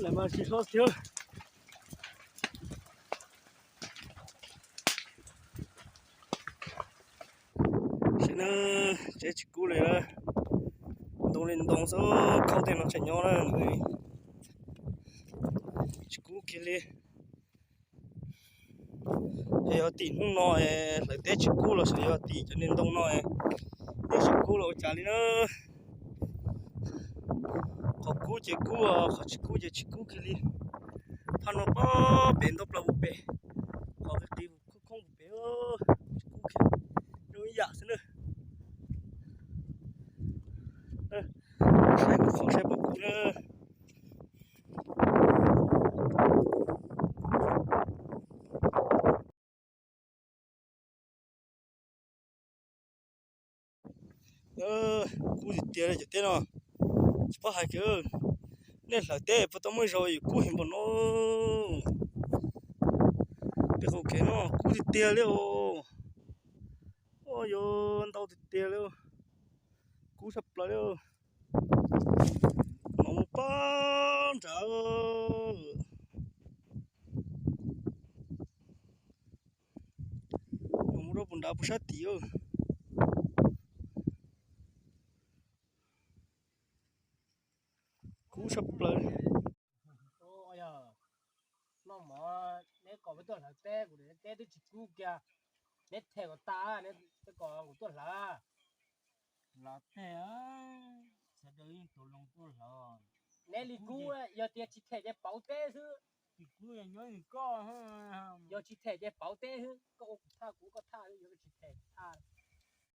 Lawv mas tsis hlob thiab. Saib na, teb tsis kub li, ntoo li ntoo xwb, khaub tej no tseem nyob na, tsis kub kiag li. Es yog tim hnub no hlawv teb tsis kub los sis yog tim cov niag ntoo no teb tsis kub los ua cas li na. Qhov kub ces kub, qhov tsis kub ces tsis kub kiag li. Phaj no pob pem ntaub plaws puag pem, qhov qis qis khoob khoob puag pem, tsis kub kiag, zoo ib yam xwb na. Saib kuv qhov saib puas kub na. Kub tiag tiag li cov teb no, tsis paub hais kiag. Nej hlawv teb puas tau muaj zaus yuav kub heev npaum no. Tej qhov kev no kub tiag tiag li os. Yuav ntau tiag tiag li, kub tshaj plaws li. Hnov mus pab nrad, hnov mus rau puag nrad puag sab tim. Kub tshaj plaws. Noj mov, neb kom peb tuaj hlawv teb, kuv teb twb tsis kub kiag. Neb them kom tas, neb kom kuv tuaj hlawv. Los them, sawv daws yeej tus loo tuaj hlawv. Neb li kub, yog tias tsis them ces pauv teb xwb. Tsis kub, yog tsis them ces pauv teb xwb, koj ua kuv thaj, kuv ua koj thaj, yog tsis them thaj.